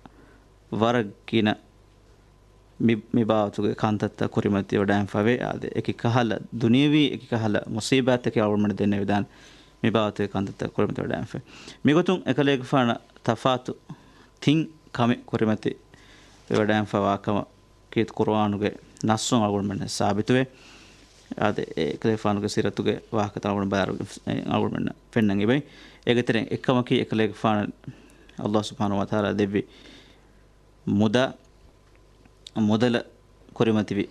ވަރަށް ގިނަ މި، މި ބާވަތުގެ ކަންތައްތައް ކުރިމަތިވެވަޑައިގެންފަވޭ. އާދެ، އެކި ކަހަލަ ދުނިޔެވީ، އެކި ކަހަލަ މުޞީބާތެކޭ އަޅުގަނޑުމެން ދެންނެވިދާނެ މި ބާވަތުގެ ކަންތައްތައް ކުރިމަތިވެވަޑައިގެންފަވޭ. މިގޮތުން އެކަލޭގެފާނަށް ތަފާތު ތިން ކަމެއް ކުރިމަތި ވެވަޑައިގެންފަވާ ކަމަށް ކީރިތި ޤުރުއާނުގެ ނައްޞުން އަޅުގަނޑުމެންނަށް ސާބިތުވޭ. އާދެ، އެކަލޭގެފާނުގެ ސީރަތުގެ ވާހަކަތައް އަޅުގަނޑު ބަޔާން ފެންނަން އެބައި. އޭގެ ތެރެއިން އެއްކަމަކީ އެކަލޭގެފާނަށް އައްލާހު ސުބްޙާނަހު ވަތަޢާލާ ދެއްވި މުދާ، މުދަލަށް ކުރިމަތިވި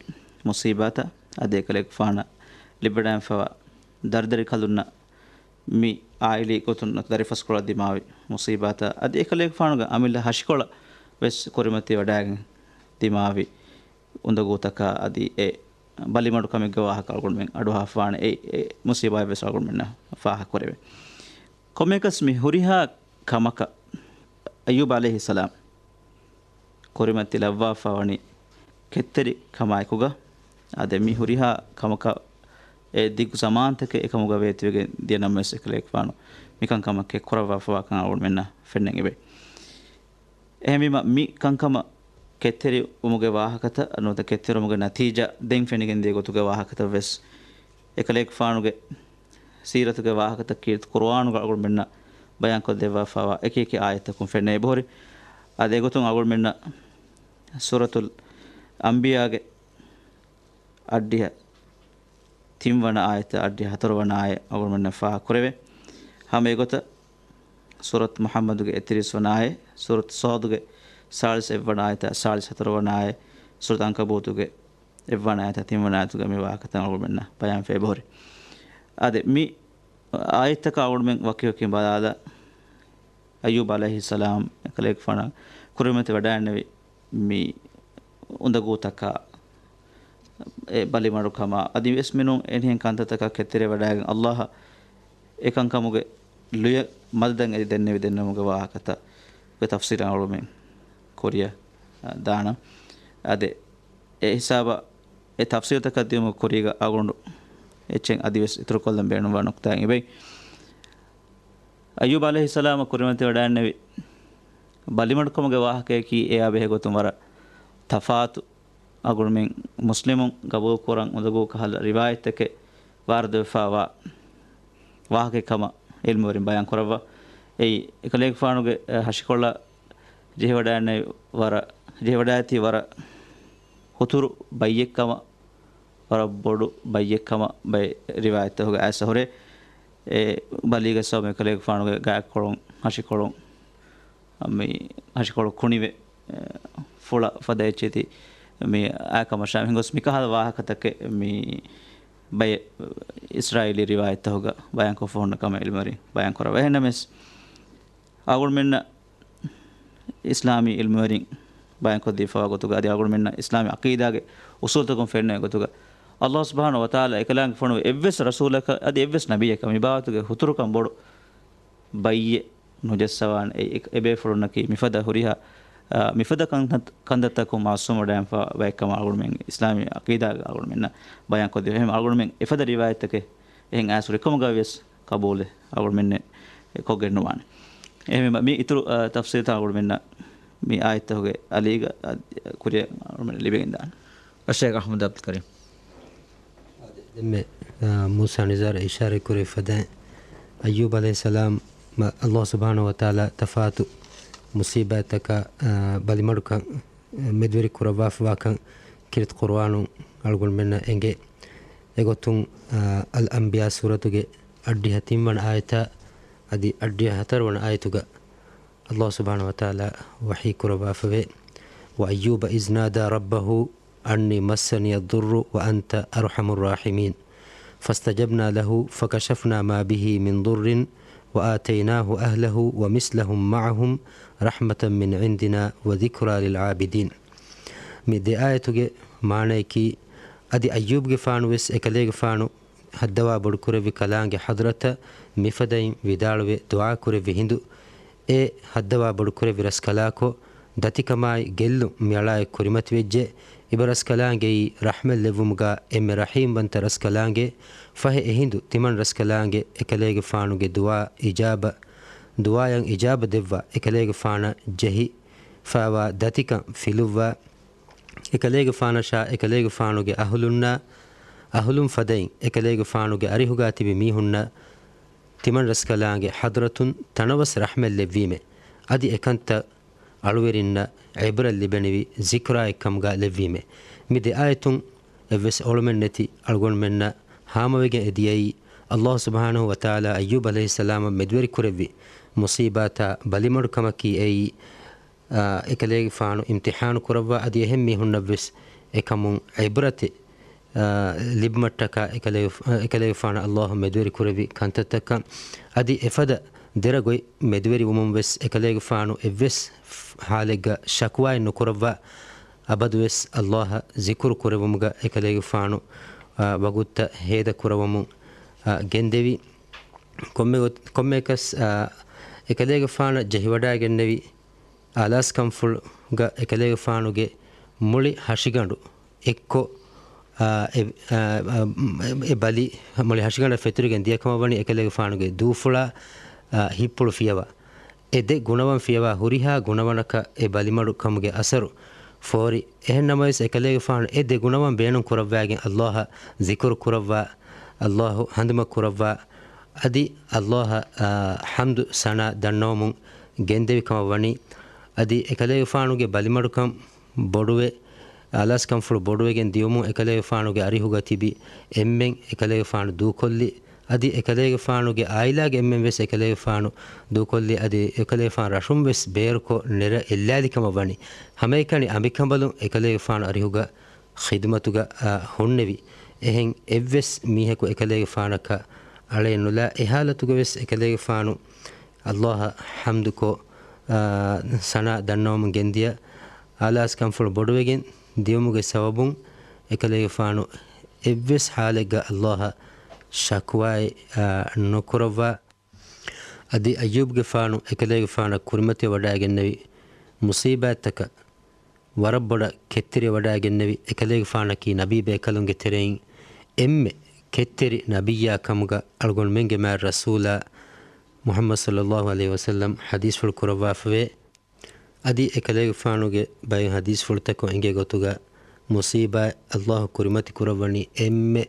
މުޞީބާތައް، އަދި އެކަލޭގެފާނަށް ލިބިވަޑައިގެންފަވާ ދަރިދަރިކަލުންނަށް މި އާއިލީ ގޮތުން ދަރިފަސްކޮޅަށް ދިމާވި މުޞީބާތައް، އަދި އެކަލޭގެފާނުގެ އަމިއްލަ ހަށިކޮޅަށް ވެސް ކުރިމަތިވަޑައިގެން ދިމާވި އުނދަގޫތަކާ އަދި އެ ބަލިމަޑުކަމެއްގެ ވާހަކަ އަޅުގަނޑުމެން އަޑުއަހާފާނެ. އެ، އެ މުޞީބާތް ވެސް އަޅުގަނޑުމެންނަށް ފާހަގަކުރެވޭ. ކޮންމެއަކަސް މި ހުރިހާ ކަމަކަށް އައްޔޫބް ޢަލައިހިއްސަލާމް ކުރިމަތިލައްވާފަ ވަނީ ކެތްތެރި ކަމާއެކުގަ، އާދެ، މި ހުރިހާ ކަމަކަށް އެ ދިގު ޒަމާންތަކެއް އެކަމުގަ ވޭތުވެގެން ދިޔަ ނަމަވެސް އެކަލޭގެފާނު މިކަންކަމަކެއް ކުރައްވާފަވާކަން އަޅުގަނޑުމެންނަށް ފެންނަން އެބައި. އެހެންވީމަ، މި ކަންކަމަށް ކެތްތެރިވުމުގެ ވާހަކަތައް ނުވަތަ ކެތްތެރިވުމުގެ ނަތީޖާ ދެން ފެނިގެން ދިޔަ ގޮތުގެ ވާހަކަތައް ވެސް އެކަލޭގެފާނުގެ ސީރަތުގެ ވާހަކަތައް ކީރިތި ޤުރުއާނުގަ އަޅުގަނޑުމެންނަށް ބަޔާންކޮށްދެއްވާފައިވާ އެކި އެކި އާޔަތްތަކުން ފެންނަ އެބަހުރި. އަދި އެގޮތުން އަޅުގަނޑުމެންނަށް ސޫރަތުލް އަންބިޔާގެ އަށްޑިހަ ތިންވަނަ އާޔަތާ އަށްޑިހަ ހަތަރުވަނަ އާޔަތް އަޅުގަނޑުމެންނަށް ފާހަގަކުރެވޭ. ހަމަ އެގޮތަށް ސޫރަތު މުޙައްމަދުގެ އެއްތިރީސް ވަނަ އާޔަތް، ސޫރަތު ޞާދުގެ ސާޅީސް އެއްވަނަ އާޔަތާ ސާޅީސް ހަތަރުވަނަ އާޔަތް، ސޫރަތު އަންކަބޫތުގެ އެއްވަނަ އާޔަތާ ތިންވަނަ އާޔަތުގަ މި ވާހަކަތައް އަޅުގަނޑުމެންނަށް ބަޔާންވެފަ އެބަހުރި. އާދެ، މި އާޔަތްތަކަށް އަޅުގަނޑުމެން ވަކިވަކިން ބަލާލަ، އައްޔޫބް ޢަލައިހިއްސަލާމް އެކަލޭގެފާނަށް ކުރިމަތިވަޑައިގެންނެވި މި އުނދަގޫތަކާ، އެ ބަލިމަޑުކަމާ އަދިވެސް މިނޫން އެހެނިހެން ކަންތައްތަކާ ކެތްތެރިވެވަޑައިގެން، އައްލާހަށް އެކަންކަމުގެ ލުޔެއް މަދަދަށް އެދި ދެންނެވި ދެންނެވުމުގެ ވާހަކަތައްގެ ތަފްޞީލަށް އަޅުގަނޑުމެން ކުރިއަށް، އާ، ދާނަން. އާދެ، އެ ހިސާބަށް އެ ތަފްސީލްތަކަށް ދިޔުމުގެ ކުރީގަ އަޅުގަނޑު އެއްޗެއް އަދިވެސް އިތުރުކޮށްލަން ބޭނުންވާ ނުކުތާއެއް އެބައި. އައްޔޫބް ޢަލައިހިއްސަލާމަށް ކުރިމަތިވެވަޑައިގެންނެވި ބަލިމަޑުކަމުގެ ވާހަކަޔަކީ އެއާ ބެހޭގޮތުން ވަރަށް ތަފާތު. އަޅުގަނޑުމެން މުސްލިމުން ގަބޫލުކުރަން އުނދަގޫ ކަހަލަ ރިވާޔަތްތަކެއް ވާރިދުވެފައިވާ ވާހަކައެއް ކަމަށް ޢިލްމުވެރިން ބަޔާން ކުރައްވާ. އެއީ، އެކަލޭގެފާނުގެ، އަ، ހަށިކޮޅަށް ޖެހިވަޑައިގެންނެވި ވަރަށް، ޖެހިވަޑައިގަތީ ވަރަށް ހުތުރު ބައްޔެއްކަމަށް، ވަރަށް ބޮޑު ބައްޔެއްކަމަށް ބައެއް ރިވާޔަތްތަކުގަ އައިސް ހުރޭ. އެ ބަލީގަ ސަބަބުން އެކަލޭގެފާނުގެ ގާތްކޮޅުން، ހަށިކޮޅުން، މި ހަށިކޮޅު ކުނިވެ، އެ، ފުޅަށް ފަދަ އެއްޗެތި މި އާކަމަށާ ހިނގޮސް މިކަހަލަ ވާހަކަތަކެއް މި ބައެއް އިސްރާއީލީ ރިވާޔަތްތަކުގަ ބަޔާންކޮށްފަ ހުންނަ ކަމަށް ޢިލްމުވެރިން ބަޔާންކުރައްވާ. އެހެންނަމަވެސް، އަޅުގަނޑުމެންނަށް އިސްލާމީ ޢިލްމުވެރިން ބަޔާންކޮށްދީފައިވާ ގޮތުގަ، އަދި އަޅުގަނޑުމެންނަށް އިސްލާމީ ޢަޤީދާގެ އުޞޫލުތަކުން ފެންނަ ގޮތުގަ، ﷲ ސުބްޙާނަހޫ ވަތަޢާލާ އެކަލާނގެފާނު އެއްވެސް ރަސޫލަކަށް އަދި އެއްވެސް ނަބިއްޔަކަށް މި ބާވަތުގެ ހުތުރުކަން ބޮޑު ބައްޔެއް ނުޖައްސަވާނެ. އެ، އެ، އެބޭފުޅުންނަކީ މިފަދަ ހުރިހާ، އާ، މިފަދަ ކަންތައް، ކަންތައްތަކުން މައުޞޫމް ވެވަޑައިގެންފަ ބައެއްކަމަށް އަޅުގަނޑުމެން އިސްލާމީ ޢަޤީދާގެ އަޅުގަނޑުމެންނަށް ބަޔާންކޮށްދެވޭ. އެހެން އަޅުގަނޑުމެން އެފަދަ ރިވާޔަތްތަކެއް އެހެން އައިސް ހުރި ކަމުގަ ވިޔަސް ޤަބޫލެއް އަޅުގަނޑުމެންނެއް ކޮށްގެން ނުވާނެ. އެހެންވީމަ، މި އިތުރު، އާ، ތަފްސީލްތައް އަޅުގަނޑުމެންނަށް މި އާޔަތްތަކުގެ އަލީގަ، އާ، ކުރިއަށް އަޅުގަނޑުމެންނަށް ލިބިގެންދާނެ. އައްޝައިޚް އަޙްމަދު ޢަބްދުލް ކަރީމް. ދެންމެ، އާ، މޫސާ ނިޒާރު އިޝާރަތް ކުރެއްވި ފަދައިން، އައްޔޫބް ޢަލައިހިއްސަލާމަށް ﷲ ސުބްޙާނަހޫ ވަތަޢާލާ ތަފާތު މުޞީބާތްތަކާ، އާ، ބަލިމަޑުކަން މެދުވެރި ކުރައްވާފަވާކަން ކީރިތި ޤުރުއާނުން އަޅުގަނޑުމެންނަށް އެނގޭ. އެގޮތުން، އާ، އަލް އަންބިޔާ ސޫރަތުގެ އަށްޑިހަ ތިންވަނަ އާޔަތާ އަދި އަށްޑިހަ ހަތަރުވަނަ އާޔަތުގަ ﷲ ސުބްޙާނަހޫ ވަތަޢާލާ ވަޙީ ކުރައްވާފަވޭ، وأيوب إذ نادى ربه أني مسني الضر وأنت أرحم الراحمين فاستجبنا له فكشفنا ما به من ضر وآتيناه أهله ومثلهم معهم رحمة من عندنا وذكرى للعابدين. މި ދެ އާޔަތުގެ މާނަޔަކީ، އަދި އައްޔޫބްގެފާނު ވެސް އެކަލޭގެފާނު ހައްދަވާ ބޮޑުކުރެއްވި ކަލާނގެ ޙަޟްރަތަށް މިފަދައިން ވިދާޅުވެ ދުޢާ ކުރެއްވި ހިނދު، އެ ހައްދަވާ ބޮޑުކުރެއްވި ރަސްކަލާކޮ، ދަތިކަމާއި ގެއްލުން މިއަޅާއެކު ކުރިމަތިވެއްޖެ. އިބަ ރަސްކަލާނގެއީ ރަޙްމަތް ލެއްވުމުގަ އެންމެ ރަޙީމްވަންތަ ރަސްކަލާނގެ. ފަހެ އެހިނދު ތިމަން ރަސްކަލާނގެ އެކަލޭގެފާނުގެ ދުޢާ އިޖާބަ، ދުޢާއަށް އިޖާބަ ދެއްވާ، އެކަލޭގެފާނަށް ޖެހި ފާވާ ދަތިކަން ފިލުއްވާ، އެކަލޭގެފާނަށާ އެކަލޭގެފާނުގެ އަހުލުންނާ، އަހުލުން ފަދައިން އެކަލޭގެފާނުގެ އަރިހުގާ ތިބި މީހުންނަށް ތިމަން ރަސްކަލާނގެ ޙަޟްރަތުން ތަނަވަސް ރަޙްމަތް ލެއްވީމޭ. އަދި އެކަންތައް އަޅުވެރިންނަށް ޢިބްރަތް ލިބެނިވި ޒިކްރާއެއްކަމުގަ ލެއްވީމޭ. މި ދެ އާޔަތުން އެއްވެސް އޮޅުމެއް ނެތި އަޅުގަނޑުމެންނަށް ހާމަވެގެން އެދިޔައީ، ﷲ ސުބްޙާނަހޫ ވަތަޢާލާ އައްޔޫބް ޢަލައިހިއްސަލާމަށް މެދުވެރި ކުރެއްވި މުޞީބާތާ ބަލިމަޑުކަމަކީ އެއީ، އާ، އެކަލޭގެފާނު އިމްތިޙާނު ކުރައްވާ އަދި އެހެން މީހުންނަށްވެސް އެކަމުން ޢިބްރަތެއް، އާ، ލިބުމަށްޓަކާ އެކަލޭ-، އެކަލޭގެފާނަށް ﷲ މެދުވެރި ކުރެއްވި ކަންތައްތަކަށް އަދި އެފަދަ ދެރަ ގޮތް މެދުވެރިވުމުން ވެސް އެކަލޭގެފާނު އެއްވެސް ޙާލެއްގަ ޝަކުވާއެއް ނުކުރައްވާ، އަބަދުވެސް ﷲ އަށް ޒިކުރު ކުރެއްވުމުގަ އެކަލޭގެފާނު، އާ، ވަގުތުތައް ހޭދަ ކުރައްވަމުން، އާ، ގެންދެވި. ކޮންމެ ގޮތް-، ކޮންމެއަކަސް، އާ، އެކަލޭގެފާނަށް ޖެހިވަޑައިގެންނެވި އާލާސްކަންފުޅުގަ އެކަލޭގެފާނުގެ މުޅި ހަށިގަނޑު އެއްކޮށް، އާ، އެ، އާ، އާ، އެ ބަލި މުޅި ހަށިގަނޑަށް ފެތުރިގެން ދިޔަކަމަށް ވަނީ އެކަލޭގެފާނުގެ ދޫފުޅާ، އާ، ހިތްޕުޅު ފިޔަވާ. އެ ދެ ގުނަވަން ފިޔަވާ ހުރިހާ ގުނަވަނަކަށް އެ ބަލިމަޑު ކަމުގެ އަސަރު ފޯރި. އެހެން ނަމަވެސް، އެކަލޭގެފާނު އެ ދެ ގުނަވަން ބޭނުން ކުރައްވާގެން ﷲ އަށް ޒިކުރު ކުރައްވާ، ﷲ ހަނދުމަ ކުރައްވާ، އަދި ﷲ އަށް، އާ، ޙަމްދު ސަނާ ދަންނަވަމުން ގެންދެވި ކަމަށް ވަނީ. އަދި އެކަލޭގެފާނުގެ ބަލިމަޑުކަން ބޮޑުވެ، އާލާސްކަންފުޅު ބޮޑުވެގެން ދިޔުމުން އެކަލޭގެފާނުގެ އަރިހުގަ ތިބި އެންމެން އެކަލޭގެފާނު ދޫކޮށްލި. އަދި އެކަލޭގެފާނުގެ އާއިލާގެ އެންމެން ވެސް އެކަލޭގެފާނު ދޫކޮށްލި. އަދި އެކަލޭގެފާނު ރަށުން ވެސް ބޭރުކޮށް ނެރަ އެއްލާލި ކަމަށް ވަނީ. ހަމައެކަނި އަނބިކަނބަލުން އެކަލޭގެފާނު އަރިހުގަ ޚިދުމަތުގަ، އާ، ހުންނެވި. އެހެން އެއްވެސް މީހަކު އެކަލޭގެފާނަކަށް އަޅައެއް ނުލާ. އެ ހާލަތުގަ ވެސް އެކަލޭގެފާނު ﷲ އަށް ޙަމްދުކޮށް، އާ، ސަނާ ދަންނަވަމުން ގެންދިޔަ އާލާސްކަންފުޅު ބޮޑުވެގެން ދިޔުމުގެ ސަބަބުން އެކަލޭގެފާނު އެއްވެސް ހާލެއްގަ ﷲ އަށް ޝަކުވާއެއް، އާ، ނުކުރައްވާ. އަދި އައްޔޫބްގެފާނު އެކަލޭގެފާނަށް ކުރިމަތިވެވަޑައިގެންނެވި މުޞީބާތްތަކަށް ވަރަށް ބޮޑަށް ކެތްތެރިވަޑައިގެންނެވި އެކަލޭގެފާނަކީ ނަބީ ބޭކަލުންގެ ތެރެއިން އެންމެ ކެތްތެރި ނަބިއްޔާ ކަމުގަ އަޅުގަނޑުމެންގެ މާތް ރަސޫލާ މުޙައްމަދު ޞައްލައްލާހު ޢަލައިހި ވަސައްލަމް ޙަދީޘްފުޅު ކުރައްވާފަވޭ. އަދި އެކަލޭގެފާނުގެ ބައެއް ޙަދީޘްފުޅުތަކުން އެނގޭ ގޮތުގަ މުޞީބާތް އައްލާހު ކުރިމަތި ކުރައްވަނީ އެންމެ،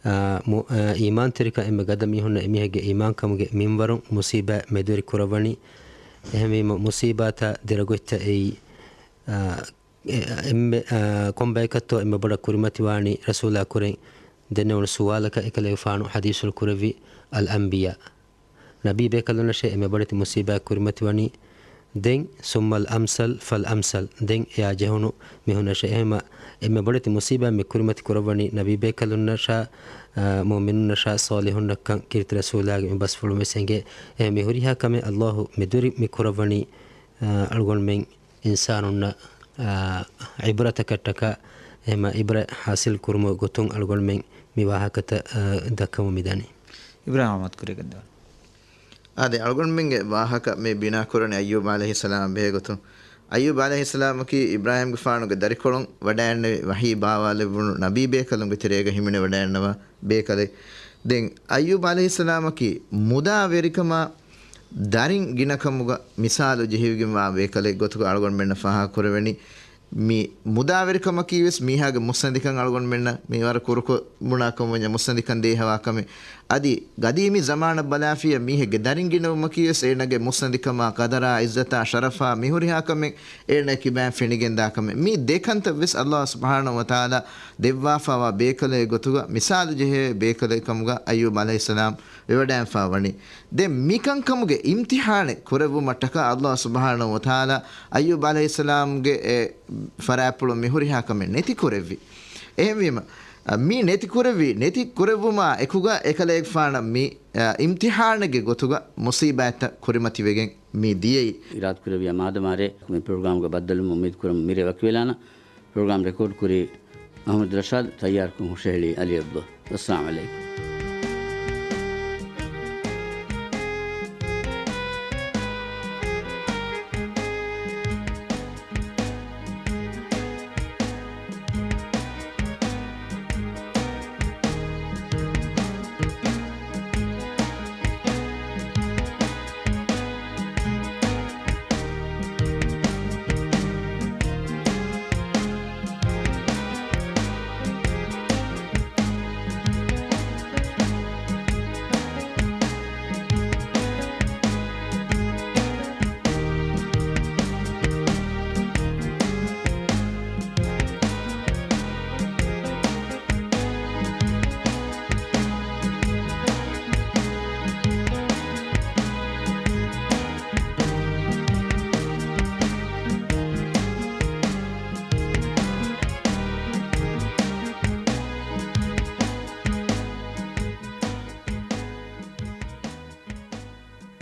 އާ، މު-، އާ، އީމާންތެރިކަން އެންމެ ގަދަ މީހުންނަށް އެމީހެއްގެ އީމާންކަމުގެ މިންވަރުން މުޞީބާތް މެދުވެރި ކުރައްވަނީ. އެހެންވީމަ މުޞީބާތާ ދެރަގޮތްތައް އެއީ، އާ، އެ-، އެންމެ، އާ، ކޮންބަޔަކަށްތޯ އެންމެ ބޮޑަށް ކުރިމަތިވާނީ ރަސޫލާ ކުރެން ދެންނެވުނު ސުވާލަކަށް އެކަލޭގެފާނު ޙަދީޘްފުޅު ކުރެއްވި އަލްއަންބިޔާ. ނަބީ ބޭކަލުންނަށޭ އެންމެ ބޮޑެތި މުޞީބާތް ކުރިމަތިވަނީ. ދެން ސުއްމަލް އަމްސަލް ފަލް އަމްސަލް. ދެން އެއާ ޖެހުނު މީހުންނަށޭ. އެހެންމަ އެންމެ ބޮޑެތި މުޞީބާތް މި ކުރިމަތި ކުރައްވަނީ ނަބީ ބޭކަލުންނަށާ، އާ، މުއުމިނުންނަށާ، ޞާލިޙުންނަށްކަން ކީރިތި ރަސޫލާގެ މި ބަސްފުޅުން ވެސް އެނގޭ. އެ މި ހުރިހާ ކަމެއް އައްލާހު މެދުވެރި މި ކުރައްވަނީ، އާ، އަޅުގަނޑުމެން އިންސާނުންނަށް، އާ، ޢިބްރަތަކަށްޓަކާ، އެހެންމަ ޢިބްރަތް ޙާޞިލް ކުރުމުގެ ގޮތުން އަޅުގަނޑުމެން މި ވާހަކަތައް، އާ، ދައްކަމުން މިދަނީ. އިބްރާހިމް އަޙްމަދު ކުރިއަށް ގެންދަވާނެ. އާދެ، އަޅުގަނޑުމެންގެ ވާހަކަ މި ބިނާ ކުރަނީ އައްޔޫބް ޢަލައިހިއްސަލާމް ބެހޭގޮތުން. އައްޔޫބް ޢަލައިހިއްސަލާމަކީ އިބްރާހިމްގެފާނުގެ ދަރިކޮޅުން ވަޑައިގެންނެވި ވަޙީ ބާވާލެއްވުނު ނަބީ ބޭކަލުންގެ ތެރޭގަ ހިމެނިވަޑައިގަންނަވާ ބޭކަލެއް. ދެން އައްޔޫބް ޢަލައިހިއްސަލާމަކީ މުދާވެރިކަމާ ދަރިން ގިނަކަމުގަ މިސާލު ޖެހިވިގެންވާ ބޭކަލެއް ގޮތުގަ އަޅުގަނޑުމެންނަށް ފާހަގަކުރެވެނީ. މި މުދާވެރިކަމަކީ ވެސް މީހާގެ މުއްސަނދިކަން އަޅުގަނޑުމެންނަށް މި ވަރަށް ކުރުކޮށް ބުނާކަމުން ވަންޏާ މުއްސަނދިކަން ދޭހަވާ ކަމެއް. އަދި ގަދީމީ ޒަމާނަށް ބަލާފިއްޔާ މީހެއްގެ ދަރިން ގިނަވުމަކީ ވެސް އޭނަގެ މުއްސަނދިކަމާ، ޤަދަރާ، ޢިއްޒަތާ، ޝަރަފާ، މިހުރިހާ ކަމެއް އޭނަ ކިބައިން ފެނިގެންދާ ކަމެއް. މި ދެ ކަންތައް ވެސް އައްލާހު ސުބްޙާނަހު ވަތަޢާލާ ދެއްވާފަވާ ބޭކަލެއް ގޮތުގަ މިސާލު ޖެހޭ ބޭކަލެއް ކަމުގަ އައްޔޫބް ޢަލައިހިއްސަލާމް ވެވަޑައިގެންފާ ވަނީ. ދެން މިކަންކަމުގެ އިމްތިޙާނެއް ކުރެއްވުމަށްޓަކާ އައްލާހު ސުބްޙާނަހު ވަތަޢާލާ އައްޔޫބް ޢަލައިހިއްސަލާމްގެ އެ ފަރާތްޕުޅުން މިހުރިހާ ކަމެއް ނެތި ކުރެއްވި. އެހެންވީމަ، މި ނެތި ކުރެއްވި، ނެތި ކުރެއްވުމާ އެކުގަ އެކަލޭގެފާނަށް މި، އ، އިމްތިޙާނެއްގެ ގޮތުގަ މުޞީބާތްތައް ކުރިމަތިވެގެން މި ދިޔައީ. އިރާދަކުރެއްވިޔާ މާދަމާރޭ މި ޕްރޮގްރާމްގަ ބައްދަލުވުމަށް އުއްމީދުކުރަމުން މިރޭ ވަކިވެލާނަން. ޕްރޮގްރާމް ރެކޯޑް ކުރީ އަޙްމަދު ރަޝާދު، ތައްޔާރުކޮށް ހުށަހެޅީ އަލީ ޢަބްދުﷲ. އައްސަލާމު ޢަލައިކުމް.